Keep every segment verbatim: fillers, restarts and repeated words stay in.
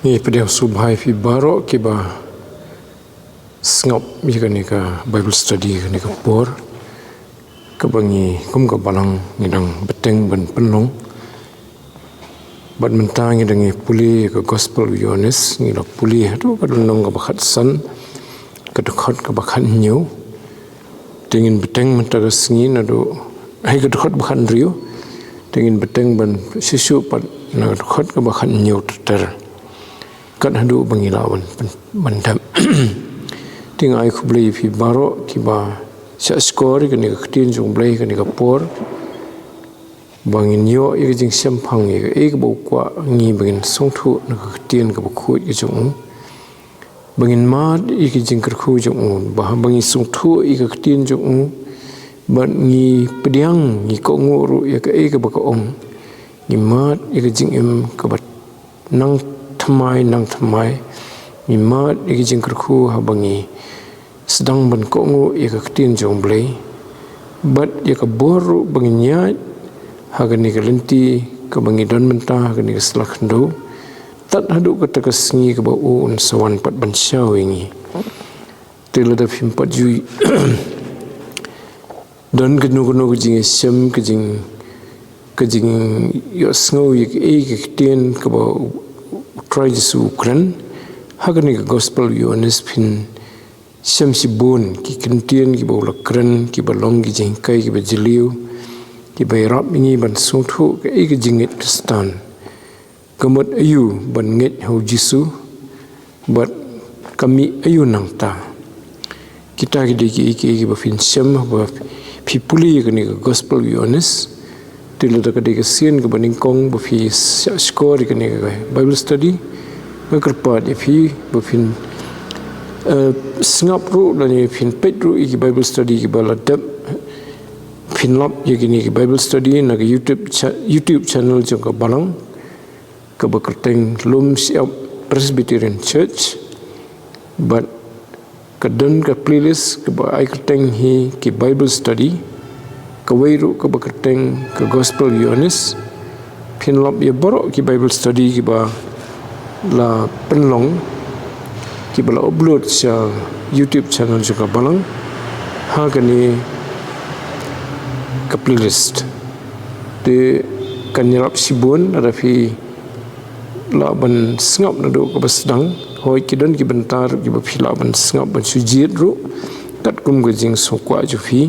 Ngi pdiang sngewbha ïa phi baroh kiba sngap ïa kane ka Bible study, kane ka por kaba ngi kum ka balang ngi dang bteng ban pynlong. Bad mynta ngi dang ïa pule ïa ka Gospel u Ïoannis, ngi la pule haduh ka lynnong kaba khatsan, ka dkhot kaba khathynñiew. Te ngin bteng mynta ka sngi naduh, hai, ka dkhot ba khathynriew. Te ngin bteng ban shisha pat na ka dkhot kaba khathynñiew ter ter. Kat haduh ba ngi lah ban, ban, ban dep. Te nga ai khublei ïa phi baroh kiba shah shkor ïa kane ka ktien jong u Blei ha kane ka por, ba ngin ïoh ïa ka jingshemphang ïa kaei kaba u kwah ngi ba ngin sngewthuh na ka ktien kaba khuid ka jong u. Ba ngin mad ïa ka jingkyrkhu jong u, ba haba ngi sngewthuh ïa ka ktien jong u, bad ngi pdiang, ngi kohnguh ruh ïa kaei kaba ka ong, ngi mad ïa ka jingim kaba nang thymmai, nang thymmai. Ngi mad ïa ka jingkyrkhu haba ngi sdang ban kohnguh ïa ka ktien jong u Blei. Bad ïa ka bor ruh ba ngin ïaid ha kane ka lynti kaba ngi don mynta, ha kane ka sla khyndew, tad haduh kata ka sngi kaba u un sa wan pat ban shaw ïa ngi. Te lada phim pat ju don kano kano ka jingïashem, ka jing, ka jingïohsngew ïa kaei ka ktien kaba u Trai Jisu u kren ha kane ka Gospel u Ïoannis, phin shem shibun ki kyntien kiba u la kren, kiba long ki jinghikai kiba jylliew, kiba ïarap ïa ngi ban sngewthuh kaei ka jingngeit Khristan. Ka mut aïu ban ngeit ha u Jisu, bad ka mih aïu nangta. Kita ki dei kiei kiei kiba phin shem haba phi pule ïa kane ka Gospel u Ïoannis. Te lada ka dei ka sien kaba nyngkong ba phi shah shkor ïa kane ka Bible study, nga kyrpad ïa phi ba phin, eh, sngap ruh lane phin peit ruh ïa ki Bible study kiba la dep. Phin lap ïa kine ki Bible study na ka YouTube cha-, YouTube channel jong ka balang, kaba kyrteng Lum Shyiap Presbyterian Church. Bad ka don ka playlist kaba ai kyrteng hi ki Bible study, kawei ruh kaba kyrteng ka Gospel u Ïoannis. Phin lap ïa baroh ki Bible study kiba la pynlong, kiba la upload sha YouTube channel jong ka balang ha kane ka playlist. Te kan ïarap shibun lada phi lah ban sngap naduh kaba sdang. Hooid, ki don ki bynta ruh kiba phi lah ban sngap ban shu jied ruh, katkum ka jingsngewkwah jong phi.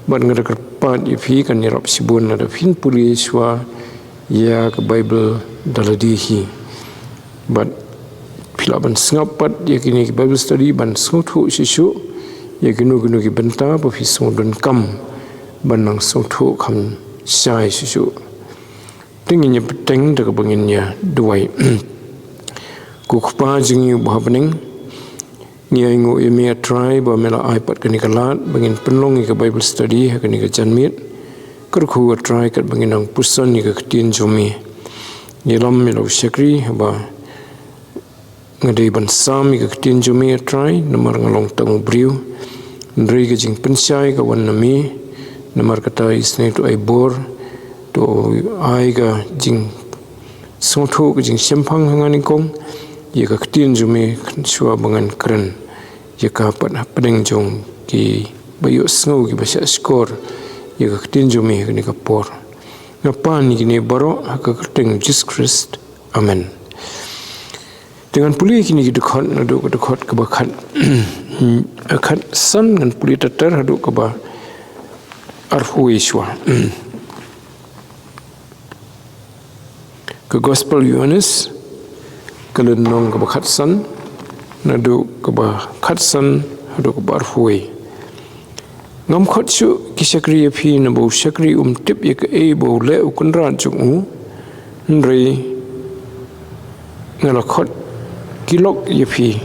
Bad nga da kyrpad ïa phi, kan ïarap shibun lada phin pule shuwa ïa ka Bible da lade hi. Bad phi lah ban sngap pat ïa kine ki Bible study ban sngewthuh shisha ïa kino kino ki bynta ba phi sngewdonkam ban nang sngewthuh kham shai shisha. Te ngin ïa bteng da kaba ngin ïa duwai. Ko Kpa jong ngi uba ha bneng, ngi ainguh ïa me, A Trai, ba me la ai pat kane ka lad ba ngin pynlong ïa ka Bible study ha kane ka janmiet. Kyrkhu, A Trai, katba ngin nang puson ïa ka ktien jong me. Ïalam ïa la u shakri haba nga dei ban sam ïa ka ktien jong me, A Trai, namar nga long tang u briew. Hynrei ka jingpynshai ka wan na me. Namar kata, isynei to ai bor, to ai ka jing sngewthuh, ka jingshemphang ha nga nyngkong ïa ka ktien jong me, shuwa ba ngan kren ïa ka pat hapdeng jong kiba ïohsngew, kiba shah shkor ïa ka ktien jong me ha kane ka por. Nga pan ïa kine baroh ha ka kyrteng u Jisu Khrist. Amen. Te ngan pule kine ki dkhot naduh ka dkhot kaba khat, khatsan, ngan pule ter ter haduh kaba arphew wei shuwa. Ka Gospel Ïoannis, ka lynnong kaba khatsan, naduh kaba khatsan haduh kaba arphew wei. Ngam khot shuh ki shakri ïa phi, naba u shakri um tip ïa kaei ba u leh u kynrad jong u. Hynrei nga la khot ki lok ïa phi,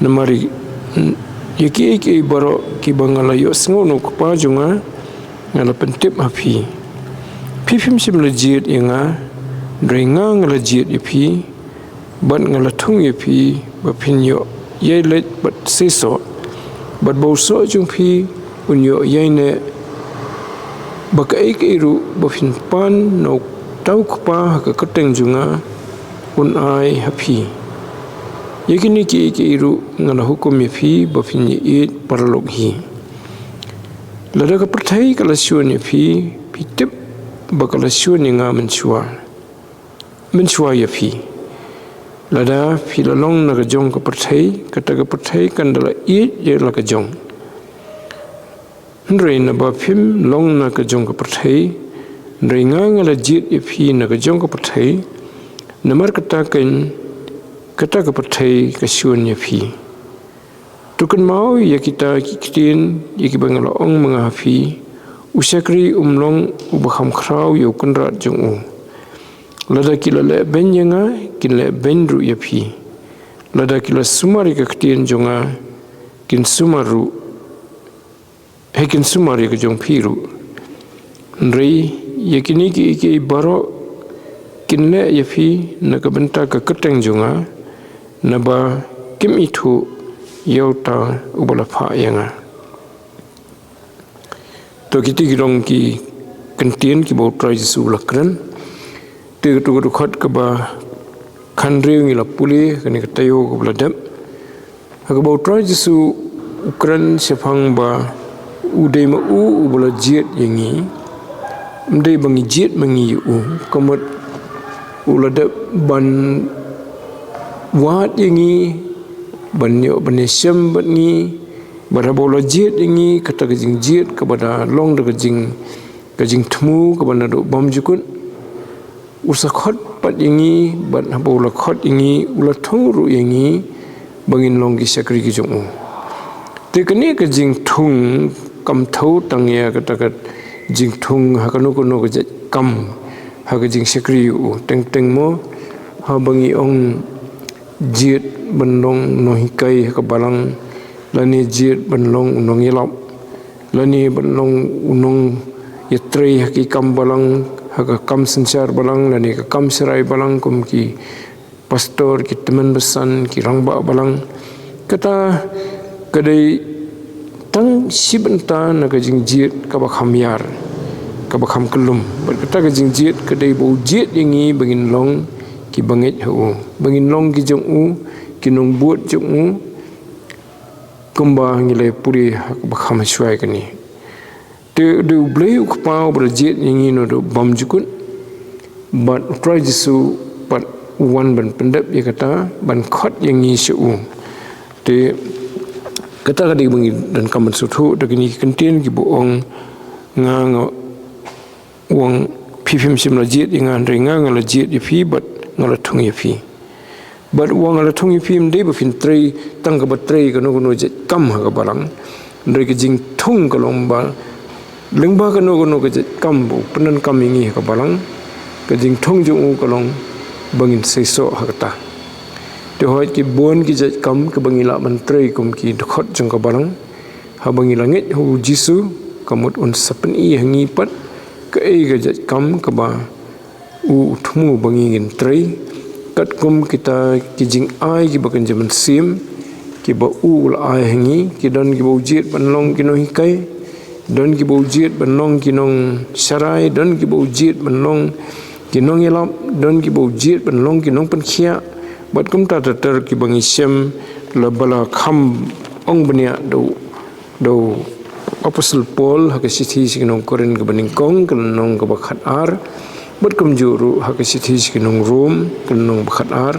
namar ïa kiei kiei baroh kiba nga la ïohsngew na u Kpa jong nga, nga la pyntip ha phi. Phi phim shym la jied ïa nga, hynrei nga, nga la jied ïa phi, bad nga la thung ïa phi ba phin ïoh ïai leit bad seisoh, bad ba u soh jong phi un ïoh ïai neh, ba kaei kaei ruh ba phin pan na uta u Kpa ha ka kyrteng jong nga, un ai ha phi. Ïa kine kiei kiei ruh nga la hukum ïa phi ba phin ïaieit paralok hi. Lada ka pyrthei ka la shun ïa phi, phi tip ba ka la shun ïa nga mynshuwa, mynshuwa ïa phi. Lada phi la long na ka jong ka pyrthei, kata ka pyrthei kan da la ïeit ïa la ka jong. Hynrei naba phim long na ka jong ka pyrthei, hynrei nga nga la jied ïa phi na ka jong ka pyrthei, namar kata kan, kata ka pyrthei ka shun ïa phi. To kynmaw ïa kita ki ktien ïa kiba nga la ong ma nga ha phi, u shakri um long uba kham khraw ïa u kynrad jong u. Lada ki la leh beiñ ïa nga, kin leh beiñ ruh ïa phi. Lada ki la sumar ïa ka ktien jong nga, kin sumar ruh, he kin sumar ïa ka jong phi ruh. Hynrei ïa kine kiei kiei baroh kin leh ïa phi na ka bynta ka kyrteng jong nga, naba kim ithuh ïa uta uba la phah ïa nga. To kiti ki long ki kyntien kiba u Trai Jisu u la kren. Te kato ka dkhot kaba khathynriew ngi la pule, kane ka taïew kaba la dep. Ha kaba u Trai Jisu u kren shaphang ba u dei ma u uba la jied ïa ngi. Ym dei ba ngi jied ma ngi ïa u. Ka mut u la dep ban wad ïa ngi, ban ïoh ban ïashem bad ngi, bad haba u la jied ïa ngi, kata ka jingjied kaba da long da ka jing, ka jingthmu kaba naduh bymjukut. U sa khot pat ïa ngi, bad haba u la khot ïa ngi, u la thung ruh ïa ngi ba ngin long ki shakri ki jong u. Te kane ka jingthung kam thew tang ïa kata ka jingthung ha kano kano ka jait kam ha ka jingshakri ïa u. Teng teng mo, haba ngi ong jied ban long nonghikai ha ka balang, lane jied ban long u nongïalap, lane ban long u nongïatrei ha ki kam balang, ha ka kam synshar balang, lane ka kam sharai balang, kum ki pastor, ki tymmen basan, ki rangbah balang. Kata ka dei tang shi bynta na ka jingjied kaba kham ïar, kaba kham kyllum. Bad kata ka jingjied ka dei ba u jied ïa ngi ba ngin long ki bangeit ha u, ba ngin long ki jong u, ki nongbud jong u, kumba ngi la pule ha kaba kham shuwa kane. Te u dei U Blei U Kpa uba la jied ïa ngi naduh bymjukut, bad u Trai Jisu pat u wan ban pyndep ïa kata, ban khot ïa ngi sha u. Te kata ka dei ba ngi donkam ban sngewthuh da kine ki kyntien kiba ong, nga nga ong, phi phim shym la jied ïa nga, hynrei nga nga la jied ïa phi bad nga la thung ïa phi. Bad u ong nga la thung ïa phi ym dei ba phin trei tang kaba trei kano kano jait kam ha ka balang. Hynrei ka jingthung ka long ba lyngba kano kano ka jait kam ba u pyndonkam ïa ngi ha ka balang, ka jingthung jong u ka long ba ngin seisoh ha kata. Te hooid, ki bun ki jait kam kaba ngi lah ban trei kum ki dkhot jong ka balang. Haba ngi la ngeit ha u Jisu, ka mut un sa pyni ha ngi pat kaei ka jait kam kaba u, u thmu ba ngi ngin trei, katkum kita ki jingai kiba kynja mynsiem kiba u, u la ai ha ngi. Ki don kiba u jied ban long ki nonghikai, don kiba u jied ban long ki nongsharai, don kiba u jied ban long ki nongïalap, don kiba u jied ban long ki nongpynkhiah, bad kumta ter ter kiba ngi shem la ba la kham ong bniah da u da u Apostol Paul ha ka shithi sha ki nong Korinth kaba nyngkong, ka lynnong kaba khatar, bad kumjuh ruh ha ka shithi sha ki nong Rom, ka lynnong ba khatar,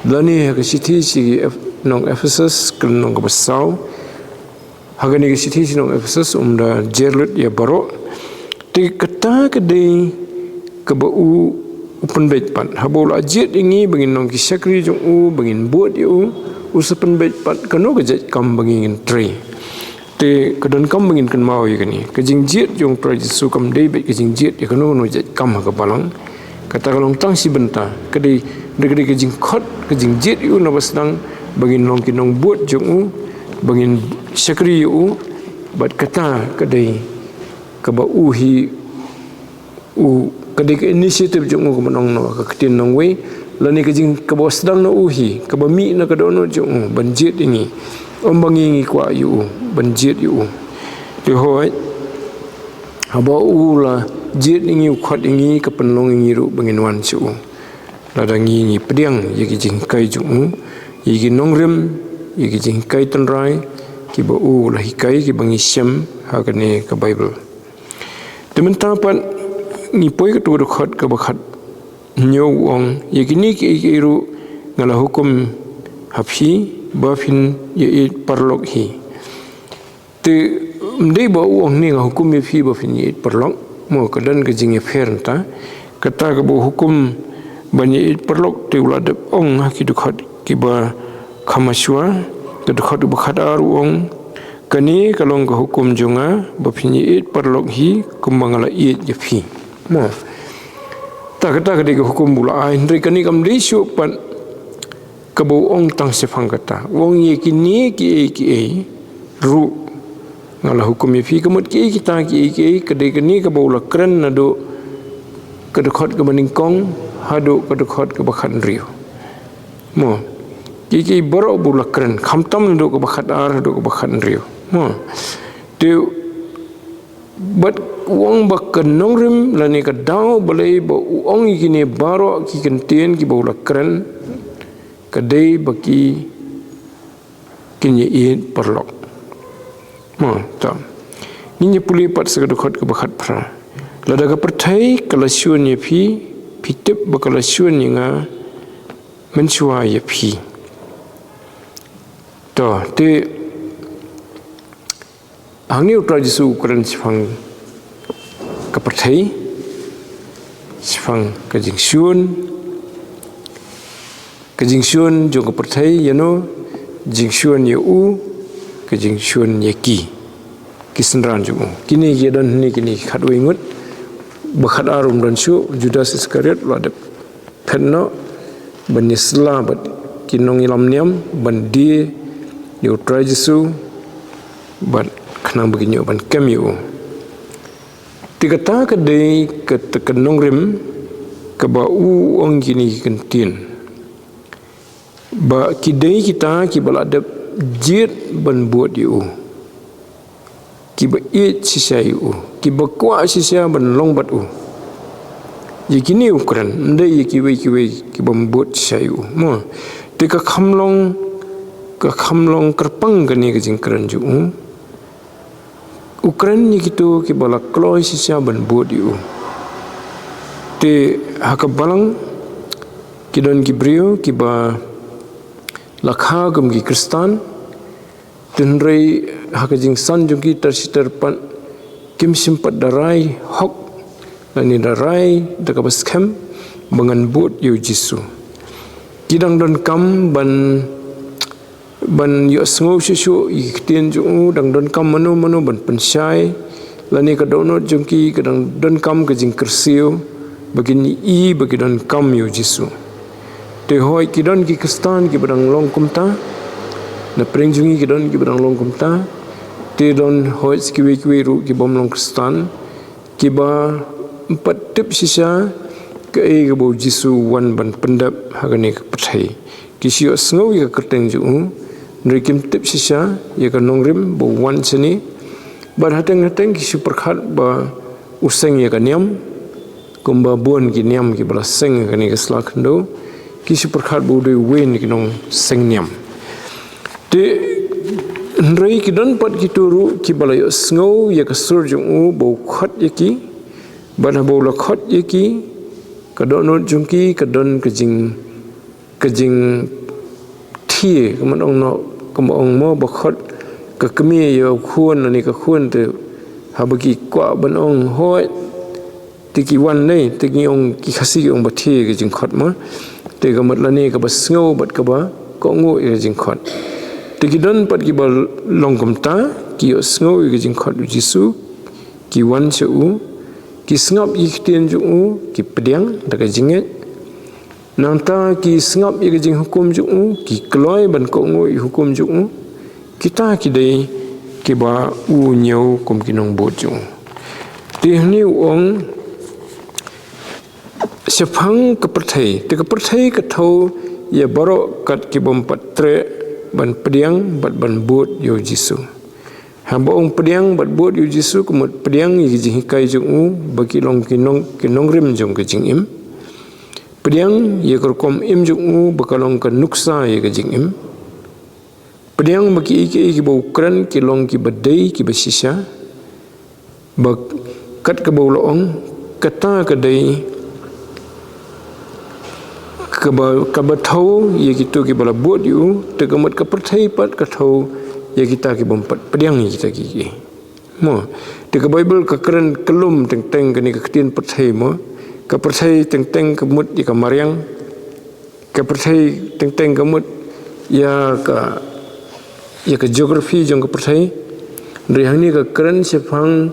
lane ha ka shithi sha ki Eph-, nong Ephesus, ka lynnong kaba saw. Ha kane ka shithi sha ki nong Ephesus um da jer lut ïa baroh. Te kata ka dei kaba u, u pynbeit pat. Haba u la jied ïa ngi ba ngin long ki shakri jong u, ba ngin bud ïa u, u sa pynbeit pat kano ka jait kam ba ngi ngin trei. Te ka donkam ba ngin kynmaw ïa kane. Ka jingjied jong u Trai Jisu kam dei beit ka jingjied ïa kano kano jait kam ha ka balang. Kata ka long tang shi bynta. Ka dei, ka dei ka jingkhot, ka jingjied ïa u na ba sdang ba ngin long ki nongbud jong u, ba ngin shakri ïa u. Bad kata ka dei kaba u hi, u, ka dei ka initiative jong u, kaba ong na ka ktien nongwei, lane ka jing, kaba sdang na u hi, kaba mih na ka dohnud jong u ban jied ïa ngi. Ym ba ngi ngi kwah ïa u ban jied ïa u. Te hooid, haba u la jied ïa ngi, u khot ïa ngi, ka pynlong ïa ngi ruh ba ngin wan sha u. Lada ngi ngi pdiang ïa ki jinghikai jong u, ïa ki nongrim, ïa ki jinghikai tynrai kiba u la hikai, kiba ngi shem ha kane ka Baibl. Te mynta pat ngi poi katto ka dkhot kaba khathynñiew, u ong, ïa kine kiei kiei ruh nga la hukum ha phi ba phin ïaieit paralok hi. Te ym dei ba u ong ne nga hukum ïa phi ba phin ïaieit paralok. Mo, ka don ka jingïapher mynta. Kata kaba u hukum ban ïaieit paralok te u la dep ong ha ki dkhot kiba kham shuwa. Ka dkhot ba khatar u ong, kane ka long ka hukum jong nga, ba phin ïaieit paralok hi kumba nga la ïeit ïa phi. Mo, ta kata ka dei ka hukum ba u la ai, hynrei kane kam dei shuh pat kaba u ong tang shaphang kata. U ong ïa kine kiei kiei ruh nga la hukum ïa phi. Ka mut kiei kita kiei kiei, ka dei kane kaba u la kren naduh ka dkhot kaba nyngkong haduh ka dkhot kaba khathynriew. Mo, kiei kiei baroh ba u la kren, khamtam naduh kaba khatar haduh kaba khathynriew. Mo, te bad u ong ba ka nongrim lane ka daw balei ba u ong ïa kine baroh ki kyntien kiba u la kren, ka dei ba ki kin ïaieit paralok. Mo, ta. Ngin ïa pule pat sa ka dkhot kaba khatphra. Lada ka pyrthei ka la shun ïa phi, phi tip ba ka la shun ïa nga mynshuwa ïa phi. To, te hangne U Trai Jisu u kren shaphang ka pyrthei, shaphang ka jingshun, ka jingshun jong ka pyrthei ïano, jingshun ïa u, ka jingshun ïa ki, ki synran jong u. Kine ki don hangne, kine ki khatwei ngut, ba khatar um don shuh, Judas Iskariot u la dep phet noh ban ïasylla bad ki nongïalam niam ban die ïa U Trai Jisu, bad khnang ba kin ïoh ban kem ïa u. Te kata ka dei kata ka nongrim kaba u ong kine ki kyntien, ba ki dei kita kiba la dep jied ban bud ïa u, kiba ïeit shisha ïa u, kiba kwah shisha ban long bad u. Ïa kine u kren, ym dei ïa kiwei kiwei kibym bud shisha ïa u. Mo, te ka kham long, ka kham long kyrpang kane ka jingkren jong u. U kren ïa kito kiba la kloi shisha ban bud ïa u. Te ha ka balang ki don ki briew kiba la kha kum ki Khristan, hynrei ha ka jingsan jong ki, tar shi tar pat kim shym pat da rai hok lane da rai da kaba skhem ba ngan bud ïa U Jisu. Ki dang donkam ban, ban ïohsngew shuh shuh ïa ki ktien jong u, dang donkam mano mano ban pynshai, lane ka dohnud jong ki ka dang donkam ka jingkyrsiew ba kin ïohi ba ki donkam ïa U Jisu. Te hooid ki don ki Khristan kiba dang long kumta, na pdeng jong ngi ki don kiba dang long kumta. Te don hooid sa kiwei kiwei ruh kibym long Khristan, kiba ym pat tip shisha kaei kaba U Jisu u wan ban pyndep ha kane ka pyrthei. Ki shu ïohsngew ïa ka kyrteng jong u, hynrei kim tip shisha ïa ka nongrim ba u wan shane. Bad hateng hateng ki shu pyrkhat ba u seng ïa ka niam, kumba bun ki niam kiba la seng ha kane ka sla khyndew, ki shu pyrkhat ba u dei uwei na ki nongseng niam. Te hynrei ki don pat kito ruh kiba la ïohsngew ïa ka sur jong u ba u khot ïa ki, bad haba u la khot ïa ki, ka dohnud jong ki ka don ka jing, ka jingthie, kumba ong noh, kumba ong mo, ba khot ka kmie ïa u khun lane ka khun, te haba ki kwah ban ong hooid, te ki wan ne, te ki ong, ki Khasi ki ong ba thie ka jingkhot mo. Te ka mut lane kaba sngew bad kaba kohnguh ïa ka jingkhot. Te ki don pat kiba long kumta, ki ïohsngew ïa ka jingkhot U Jisu, ki wan sha u, ki sngap ïa ki ktien jong u, ki pdiang da ka jingngeit. Nangta ki sngap ïa ka jinghukum jong u, ki kloi ban kohnguh ïa ka hukum jong u. Kita ki dei kiba u ñiew kum ki nongbud jong u. Te hangne u ong, shaphang ka pyrthei, te ka pyrthei ka thew ïa baroh kat kibym pat treh ban pdiang bad ban bud ïa U Jisu. Haba ong pdiang bad bud ïa U Jisu, ka mut pdiang ïa ki jinghikai jong u ba ki long ki nong, ki nongrim jong ka jingim. Pdiang ïa ka rukom im jong u ba ka long ka nuksa ïa ka jingim. Pdiang ba kiei kiei kiba u kren ki long kiba dei kiba shisha. Ba kat kaba u la ong, kata ka dei kaba, kaba thew ïa kito kiba la bud ïa u, te ka mut ka pyrthei pat ka thew ïa kita ki bym pat pdiang ïa kita kiei kiei. Mo, te ka Baibl ka kren kyllum teng teng kane ka ktien pyrthei mo. Ka pyrthei teng teng ka mut ïa ka mariang. Ka pyrthei teng teng ka mut ïa ka, ïa ka geography jong ka pyrthei. Hynrei hangne ka kren shaphang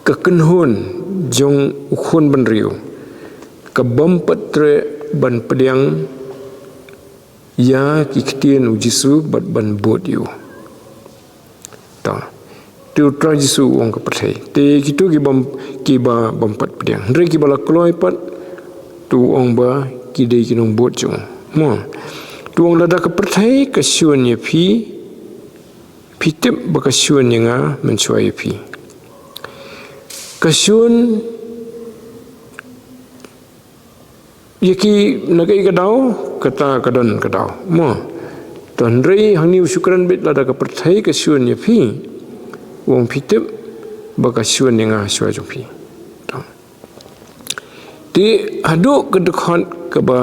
ka kynhun jong u khun bynriew, ka bym pat treh ban pdiang ïa ki ktien u Jisu bad ban bud ïa u. Ta. Te u Trai Jisu u ong ka pyrthei. Te kito ki bym, kiba bym pat pdiang. Hynrei kiba la kloi pat, te u ong ba ki dei ki nongbud jong u. Mo. Te u ong lada ka pyrthei ka shun ïa phi, phi tip ba ka shun ïa nga mynshuwa ïa phi. Ka shun ïa ki na kaei ka daw, kata ka don ka daw. Mo. Te hynrei hangne u shu kren beit lada ka pyrthei ka shun ïa phi. U ong phi tip ba ka shun ïa nga shuwa jong phi. Ta. Te haduh ka dkhot kaba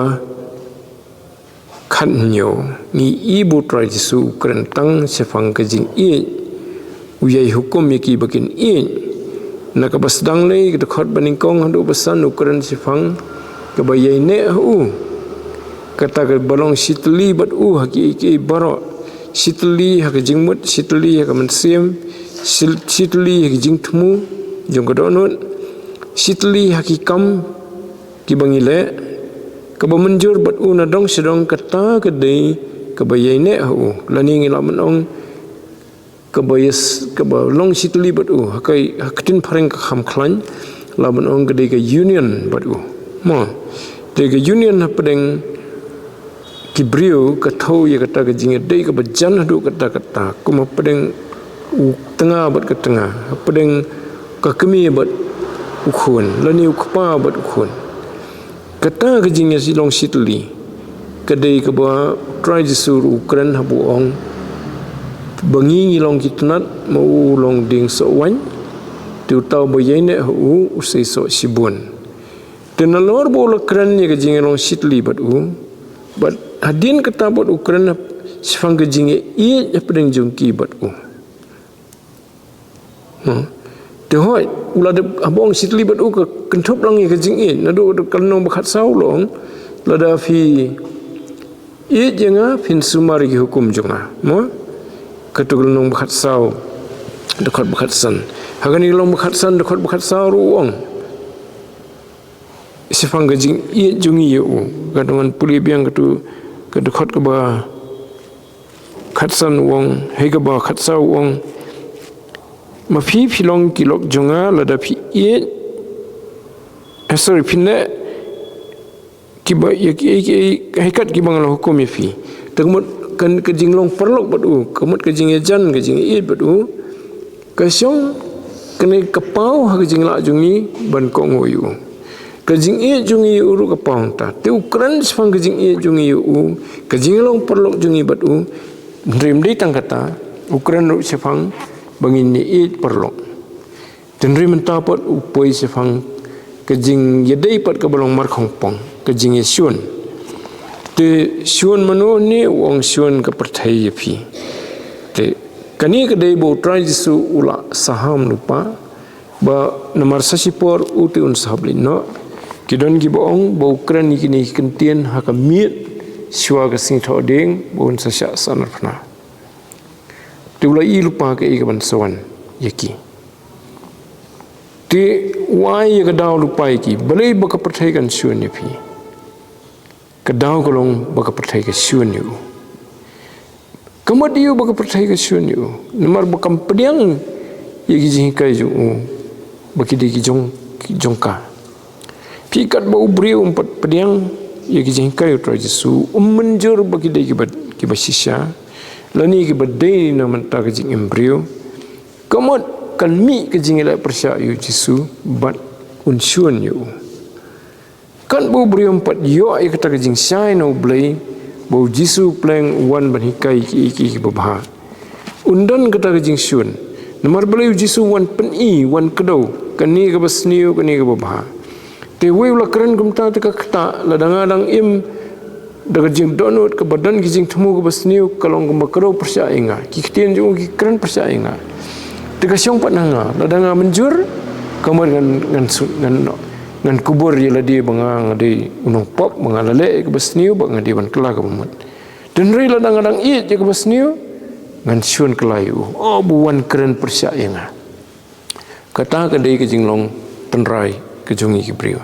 khathynñiew, ngi i ba u Trai Jisu u kren tang shaphang ka jingïeit, u ïai hukum ïa kiba kin ïeit. Na kaba sdang lei, ka dkhot ba nyngkong haduh ba san u kren shaphang kaba ïaineh ha u. Kata kaba long shitylli bad u ha kiei kiei baroh. Shitylli ha ka jingmut, shitylli ha ka mynsiem, shil-, shitylli ha ka jingthmu jong ka dohnud, shitylli ha ki kam kiba ngi leh, kaba mynjur bad u na dong sha dong, kata ka dei kaba ïaineh ha u. Lane ngi lah ban ong kaba ïas, kaba long shitylli bad u. Ha ka, ha ka ktien phareng ka kham khlaiñ, lah ban ong ka dei ka union bad u. Mo. Te ka union hapdeng ki briew ka thew ïa kata ka jingïadei kaba jan haduh katta katta. Kum hapdeng u tnga bad ka tnga, hapdeng ka kmie bad u khun, lane u kpa bad u khun. Kata ka jingïalong shitylli ka dei kaba u Trai Jisu u kren haba u ong ba ngi ngi long ki tnat, ma u u long dieng soh waiñ. Te uta uba ïaineh ha u, u sei soh shibun. Te nalor ba u la kren ïa ka jingïalong shitylli bad u, bad hadien kata pat u kren shaphang ka jingïaieit hapdeng jong ki bad u. Hmm. Te hooid, u la dep, haba ong shitylli bad u, ka kynthup lang ïa ka jingïeit. Naduh ka lynnong ba khatsaw u la ong, lada phi ïeit ïa nga, phin sumar ïa ki hukum jong nga. Mo? Katto ka lynnong ba khatsaw, dkhot ba khatsan. Ha kane ka lynnong ba khatsan, dkhot ba khatsaw ruh u ong shaphang ka jingïeit jong ngi ïa u. Katno ngan pule biang katto ka dkhot kaba khatsan u ong, hei kaba khatsaw u ong. Ma phi phi long ki lok jong nga lada phi ïeit. Eh, sorry, phin leh kiba ïa ki, ïa ki, ïa ki, hei kat kiba nga la hukum ïa phi. Te ka mut ka, ka jinglong paralok bad u, ka mut ka jingïajan, ka jingïeit bad u. Ka shong kane ka paw ha ka jinglah jong ngi ban kohnguh ïa u. Ka jingïeit jong ngi ïa u ruh ka paw hangta. Te u kren shaphang ka jingïeit jong ngi ïa u, ka jinglong paralok jong ngi bad u. Hynrei ym dei tang kata, u kren ruh shaphang ba ngin ïaieit paralok. Te hynrei mynta pat u poi shaphang ka jingïadei pat kaba long markhongpong, ka jingïashun. Te shun mano ne, u ong shun ka pyrthei ïa phi. Te kane ka dei ba u Trai Jisu u la saham lypa, ba namar sa shipor u te un sahap leit noh. Ki don kiba ong ba u kren ïa kine ki kyntien ha ka miet shuwa ka sngi Thohdieng ba un sa shah sahnarphna. Te u la ïohi lypa kaei kaban sa wan ïa ki. Te u ai ïa ka daw lypa ïa ki, balei ba ka pyrthei kan shun ïa phi. Ka daw ka long ba ka pyrthei ka shun ïa u. Ka mut ïa u ba ka pyrthei ka shun ïa u, namar ba kam pdiang ïa ki jinghikai jong u ba ki dei ki jong, ki jong ka. Phi katba u briew um pat pdiang ïa ki jinghikai u Trai Jisu, um mynjur ba ki dei kiba, kiba shisha, lane kiba dei na ka bynta ka jingim briew. Ka mut kan mih ka jingïaleh pyrshah ïa u Jisu bad un shun ïa u. Katba u briew um pat ïoh ïa kata ka jingshai na U Blei, ba U Jisu u pleng u wan ban hikai ïa ki, ïa ki, ïa ki babha, un don kata ka jingshun. Namar balei U Jisu u wan pyni, u wan kdew, kane kaba sniew, kane kaba bha. Te wei u la kren kumta, te ka ktah, lada nga dang im da ka jingdohnud kaba don ki jingthmu kaba sniew, ka long kumba kdew pyrshah ïa nga. Ki ktien jong u ki kren pyrshah ïa nga. Te ka shong pat na nga, lada nga mynjur, ka mut ngan, ngan su-, ngan, ngan kubur ïa lade ba nga, nga dei u nongpop, ba nga la leh ïa kaba sniew, ba nga dei ban kylla kaba mut. Te hynrei lada nga dang ïeit ïa kaba sniew, ngan shun kylla ïa u. Oh, ba u wan kren pyrshah ïa nga. Kata ka dei ka jinglong tynrai ka jong ngi ki briew,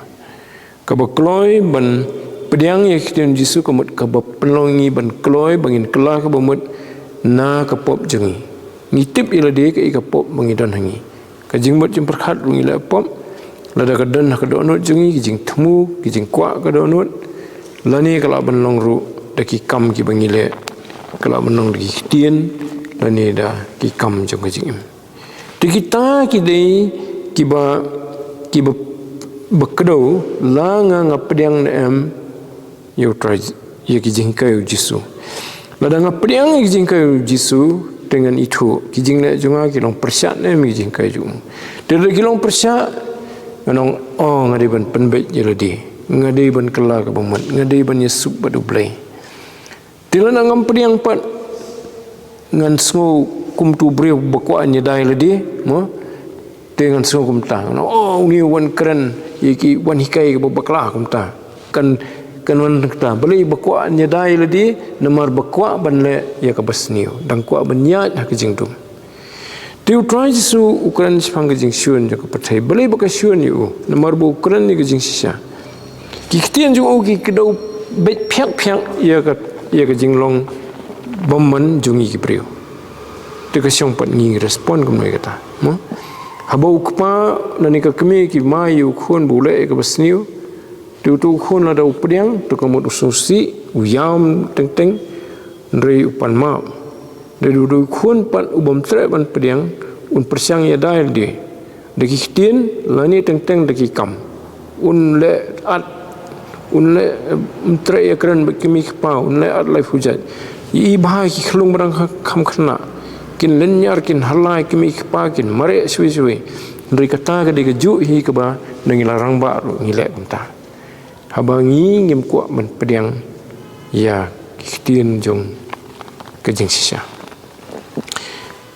kaba kloi ban pdiang ïa ki ktien Jisu, ka mut kaba pynlong ïa ngi ban kloi ba ngin kylla kaba mut na ka pop jong ngi. Ngi tip ïa lade kaei ka pop ba ngi don ha ngi. Ka jingmut jingpyrkhat ruh ngi leh pop. Lada ka don ha ka dohnud jong ngi, ki jingthmu, ki jingkwah ka dohnud, lane ka lah ban long ruh da ki kam kiba ngi leh, ka lah ban long da ki ktien, lane da ki kam jong ka jingim. Te kita ki dei kiba, kiba, ba kdew, la nga, nga pdiang ne em ïa U Trai, ïa ki jinghikai U Jisu. Lada nga pdiang ïa ki jinghikai U Jisu, te ngan ithuh ki jingleh jong nga ki long pyrshah ne em ïa ki jinghikai jong u. Te lada ki long pyrshah, ngan ong, oh, nga dei ban pynbeit ïa lade, nga dei ban kylla kaba mut, nga dei ban ïasuk bad U Blei. Te lada ngam pdiang pat, ngan sngew kum utu u briew ba kwah ïada ïa lade, mo? Te ngan sngew kumta, ngan, oh, une u wan kren ïa ki, wan hikai kaba bakla kumta. Kan, kan wan kumta. Balei? Ba kwah ïada ïa lade, namar ba kwah ban leh ïa kaba sniew, dang kwah ban ïaid ha ka jingdum. Te U Trai Jisu u kren shaphang ka jingshun jong ka pyrthei. Balei ba ka shun ïa u? Namar ba u kren ïa ka jingshisha. Ki ktien jong u ki kdew beit phiak phiak ïa ka, ïa ka jinglong bymman jong ngi ki briew. Te ka shong pat ngi, ngi respond kumno ïa kata, mo? Haba u kpa lane ka kmie ki mai ïa u khun ba u leh ïa kaba sniew, te utu u khun lada u pdiang, te ka mut u sngewsih, u ïam teng teng, hynrei u pan map. Hynrei utu u khun pat u bym treh ban pdiang, un pyrshang ïada ïa lade da ki ktien lane teng teng da ki kam. Un leh at, un leh, eh, ym treh ïakren bad ki kmie ki kpa, un leh at laiphew jait. Ïa i bha ki khyllung ba dang kha-, kham khynnah, kin lynñiar, kin halai, ki kmie ki kpa kin mareh shawei shawei. Hynrei kata ka dei kajuh hi kaba na ngi la rangbah ruh ngi leh kumta, haba ngi ngim kwah ban pdiang ïa ki ktien jong ka jingshisha.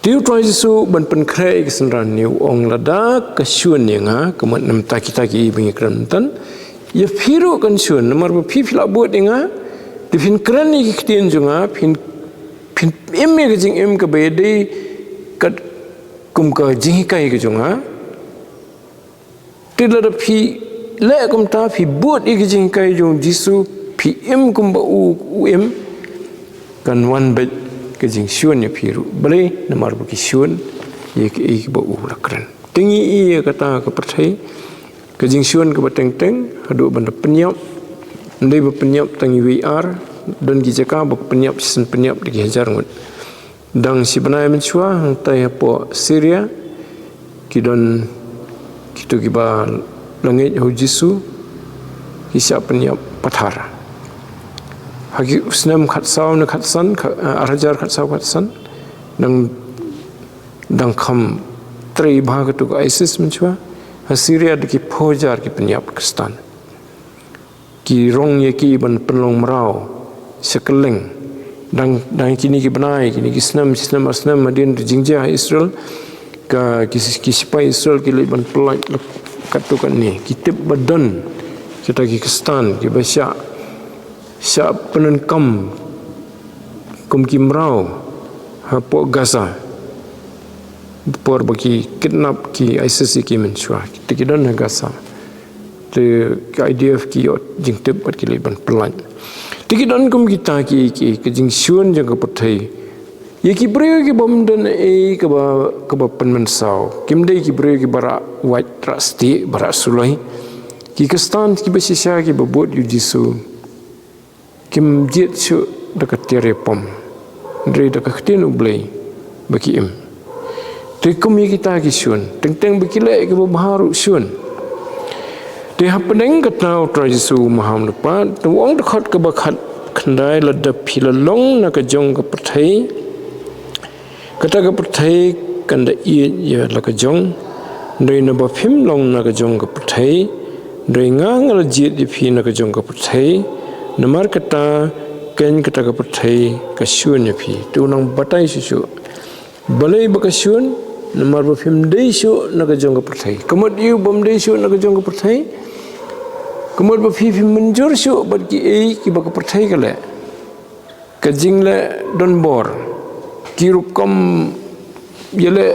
Te U Trai Jisu ban pynkhreh ïa ki synran ne u ong, lada ka shun ïa nga, ka mut namar kita ki ba ngi kren mynta, ïa phi ruh kan shun, namar ba phi phi la bud ïa nga, te phin kren ïa ki ktien jong nga, phin, phin im ïa ka jingim kaba ïadei katkum ka jinghikai ka jong nga. Te lada phi leh kumta, phi bud ïa ki jinghikai jong Jisu, phi im kumba u, u im, kan wan beit ka jingshun ïa phi ruh. Balei? Namar ba ki shun ïa ki, ïa kiba u la kren. Te ngi ïohi ïa kata ka pyrthei, ka jingshun kaba teng teng haduh ban da pynïap. Ym dei ba pynïap tang iwei i ar, don ki jaka ba pynïap shisien pynïap da ki hajar ngut. Dang shi bnai mynshuwa hangtai hapoh Syria, ki don kito kiba la ngeit ha u Jisu, ki shah pynïap pathar. Ha ki snem khatsaw ne khatsan, kha-, ar hajar khatsaw khatsan, dang, dang kham trei bha katu ka ISIS mynshuwa, ha Syria da ki phew hajar ki pynïap Khristan. Ki rong ïa ki ban pynlong mraw sha kylleng. Dang, dang kine ki bnai, kine ki snem, shi snem ar snem hadien ka jingjia ha Israel, ka, ki, ki sipai Israel ki leit ban pyllait katto katne. Ki tip ba don kita ki Khristan kiba shah, shah pyndonkam kum ki mraw hapoh Gaza. Por ba ki kidnap ki ISIS ïa ki mynshuwa, te ki don ha Gaza. Te ki IDF ki ïoh jingtip bad ki leit ban pyllait. Te ki don kum kita ki, ki, ki jingshun jong ka pyrthei. Ïa ki briew ki bym don ei kaba, kaba pynmynsaw. Kim dei ki briew kiba rah wait rah stieh, ba rah suloi. Ki Khristan kiba shisha kiba bud ïa u Jisu, kim jied shuh da ka tiar ïapom, hynrei da ka ktien U Blei ba ki im. Te kum ïa kita ki shun, teng teng ba ki leh ïa kiba bha ruh shun. Te hapdeng kata U Trai Jisu u maham lypa, te u ong dkhot kaba khat khyndai, lada phi la long na ka jong ka pyrthei, kata ka pyrthei kan da ïeit ïa la ka jong. Hynrei naba phim long na ka jong ka pyrthei, hynrei nga nga la jied ïa phi na ka jong ka pyrthei. Namar kata keiñ kata ka pyrthei ka shun ïa phi. Te u nang batai shuh shuh balei ba ka shun, namar ba phim dei shuh na ka jong ka pyrthei. Ka mut ïa u bym dei shuh na ka jong ka pyrthei, ka mut ba phi phim mynjur shuh bad kiei kiba ka pyrthei ka leh. Ka jingleh donbor, ki rukom ïaleh,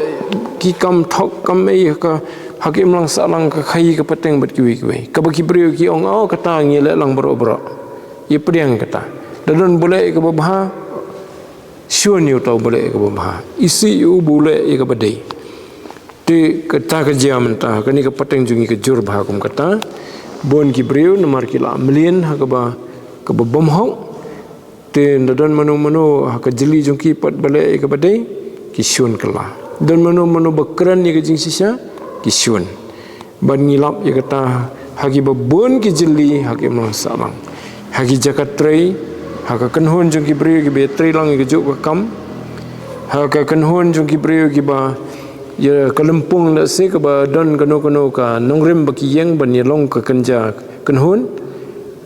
ki kam thok kam ei ha ka, ha ka imlang sahlang, ka khaïi ka pateng bad kiwei kiwei. Kaba ki briew ki ong, oh, kata ngi leh lang baroh baroh. Ïa pdiang kata. Da don ba leh ïa kaba bha, shun ïa uta uba leh ïa kaba bha. Isih ïa u ba u leh ïa kaba dei. Te kata ka jia mynta, kane ka pateng jong ngi ka jur bha kum kata. Bun ki briew namar ki la mlien ha kaba, kaba bymhok. Te da don mano mano ha ka jylli jong ki pat ba leh ïa kaba dei, ki shun kylla. Don mano mano ba kren ïa ka jingshisha, ki shun. Bad ngi lap ïa kata ha kiba bun ki jylli ha ka imlang sahlang. Ha ki jaka trei, ha ka kynhun jong ki briew kiba ïatrei lang ïa kajuh ka kam. Ha ka kynhun jong ki briew kiba ïa ka lympung, lehse kaba don kano kano ka nongrim ba ki ïeng ban ïalong ka kynja kynhun.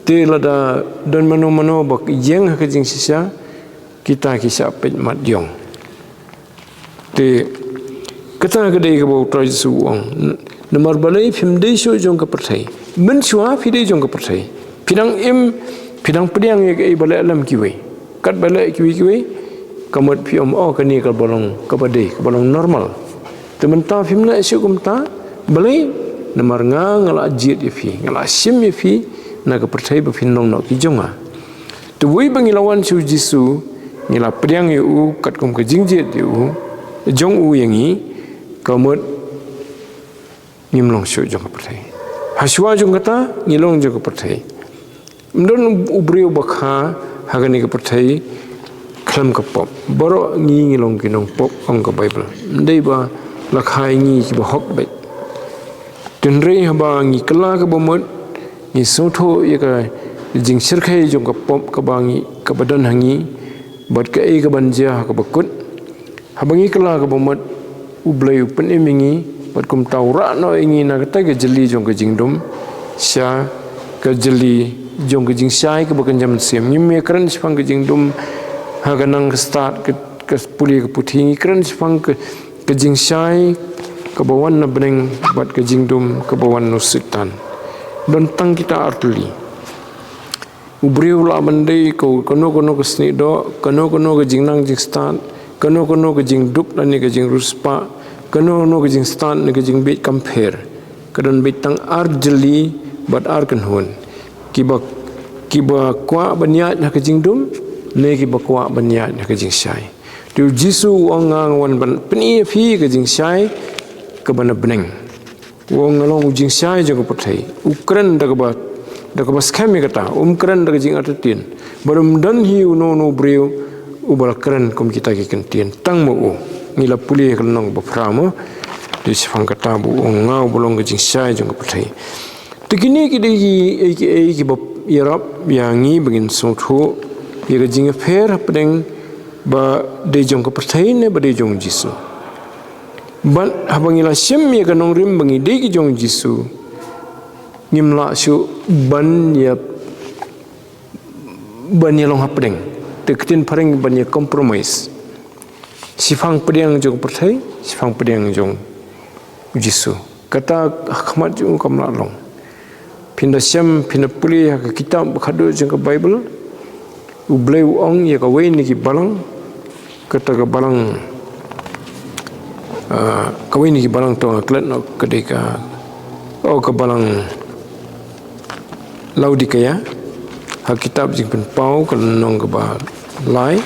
Te lada don mano mano ba ïeng ha ka jingshisha, kita ki shah peit mat ïong. Te kata ka dei kaba U Trai Jisu u ong. Namar balei phim dei shuh jong ka pyrthei. Mynshuwa phi dei jong ka pyrthei. Phi dang im, phi dang pdiang ïa kaei ba leh lem kiwei. Katba leh kiwei kiwei, ka mut phi ong, oh, kane kaba long kaba dei, kaba long normal. Te mynta phim leh shuh kumta, balei? Namar nga nga la jied ïa phi, nga la shim ïa phi na ka pyrthei ba phin long noh ki jong nga. Te wei ba ngi la wan sha U Jisu, ngi la pdiang ïa u katkum ka jingjied ïa u, jong u ïa ngi, ka mut ngim long shuh jong ka pyrthei. Hashuwa jong kata ngi long jong ka pyrthei. Ym don u briew ba kha ha kane ka pyrthei khlem ka pop. Baroh ngi ngi long ki nongpop, ong ka Baibl. Ym dei ba la kha ïa ngi kiba hok beit. Hynrei haba ngi kylla kaba mut, ngi sngewthuh ïa ka jingshyrkhei jong ka pop kaba ngi, kaba don ha ngi, bad kaei kaban jia ha kaba kut. Haba ngi kylla kaba mut, U Blei u pynim ïa ngi, bad kumta u rah noh ïa ngi na kata ka jylli jong ka jingdum sha ka jylli jong ka jingshai kaba kynja mynsiem. Ngim ïakren shaphang ka jingdum ha ka nang ka stad ka, ka pule ka puthi, ngi kren shaphang ka, ka jingshai kaba wan na bneng bad ka jingdum kaba wan na u Soitan. Don tang kita ar tylli. U briew lah ban dei ko, kano kano ka snieh doh, kano kano ka jingnang jingstad, kano kano ka jingduk lane ka jingriewspah, kano kano ka jingstad ne ka jingbit, kam pher. Ka don beit tang ar jylli bad ar kynhun. Kiba, kiba kwah ban ïaid ha ka jingdum ne kiba kwah ban ïaid ha ka jingshai. Te U Jisu u ong, nga nga wan ban pyni ïa phi ka jingshai kaba na bneng. U ong, nga long u jingshai jong ka pyrthei. U kren da kaba, da kaba skhem ïa kata. Um kren da ka jingartatien. Bad um don hi uno uno u briew uba la kren kum kita ki kyntien. Tang ma u. Ngi la pule ha ka lynnong ba phra mo. Te shaphang kata ba u ong, nga uba long ka jingshai jong ka pyrthei. Te kine ki dei kiei kiei kiba ïarap ïa ngi ba ngin sngewthuh ïa ka jingïapher hapdeng ba dei jong ka pyrthei ne ba dei jong U Jisu. Bad haba ngi la shim ïa ka nongrim ba ngi dei ki jong U Jisu, ngim lah shuh ban ïa, ban ïalong hapdeng. Te ka ktien phareng ban ïa compromise. Shaphang pdiang jong ka pyrthei, shaphang pdiang jong U Jisu. Kata ha khmat jong u kam lah long. Phin da shem, phin da pule ha ka kitab ba khatduh jong ka Baibl. U Blei u ong ïa kawei na ki balang, kata ka balang, ah, kawei na ki balang, to nga klet noh, ka dei ka, oh, ka balang Laodikaia, ha kitab Jingpynpaw ka lynnong kaba lai.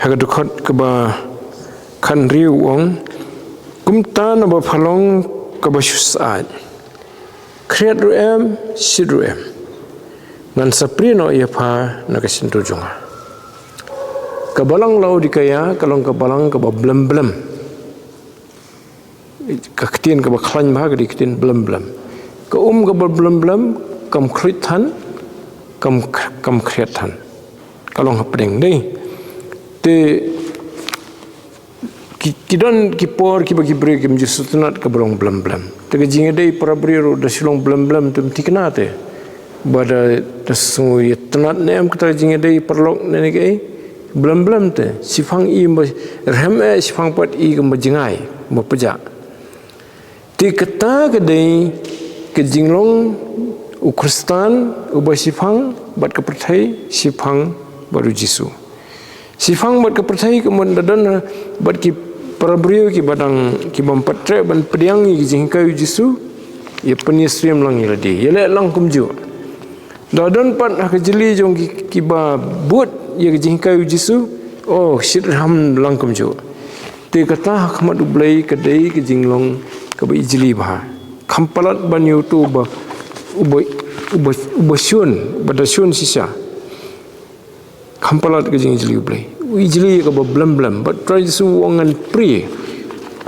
Ha ka dkhot kaba khathynriew u ong, Kumta naba pha long kaba shu syaid, khriat ruh em, shit ruh em, ngan sa prie noh ïa pha na ka shyntur jong nga. Ka balang Laodikaia ka long ka balang kaba blem blem. Ka ktien kaba khlaiñ bha ka dei ka ktien blem blem. Ka um kaba blem blem, kam khluit than, kam, kam khriat than. Ka long hapdeng dei. Te ki, ki don ki por kiba ki briew kim ju sngewtynnat kaba long blem blem. Te ka jingïadei para briew ruh da shu long blem blem, te ym thikna te ba da, da sngew ïa tynnat ne em kata ka jingïadei paralok ne ne kaei. Blem blem te, shiphang i kumba rhem eh, shiphang pat i kumba jngai, kumba pjah. Te kata ka dei ka jinglong u Khristan uba shiphang bad ka pyrthei, shiphang bad u Jisu. Shiphang bad ka pyrthei ka mut da don bad ki para briew kiba dang, kibym pat treh ban pdiang ïa ki jinghikai u Jisu, ïa pynïasyriem lang ïa lade, ïaleh lang kumjuh. Da don pat ha ka jylli jong ki, kiba bud ïa ka jinghikai u Jisu, oh, shitrhem lang kumjuh. Te kata ha khmat U Blei ka dei ka jinglong kaba ijli bha. Kham palat ban ïa uto uba, uba, uba, uba shun, ba da shun shisha. Kham palat ka jingijli U Blei. U ijli ïa kaba blem blem. Bad Trai Jisu u ong ngan prie.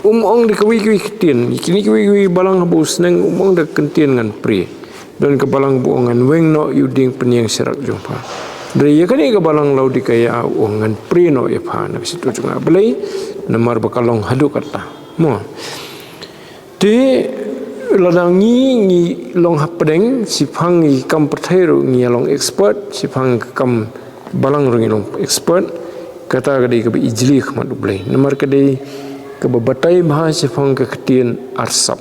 Um ong da kawei kawei ka ktien. Kine kawei kawei balang haba u sneng, um ong da ka ktien ngan prie. Don ka balang ba u ong ngan weng noh ïa u dieng pynïeng sharak jong pha. Hynrei ïa kane ka balang Laodikaia u ong ngan prie noh ïa pha na ka shyntur jong nga. Balei? Namar ba ka long haduh katta. Mo. Te lada ngi, ngi long hapdeng, shiphang ïa ka kam pyrthei ruh ngi ïa long expert, shiphang ïa ka kam balang ruh ngi long expert, kata ka dei kaba ijli ha khmat U Blei. Namar ka dei kaba batai bha shiphang ka ktien arsap.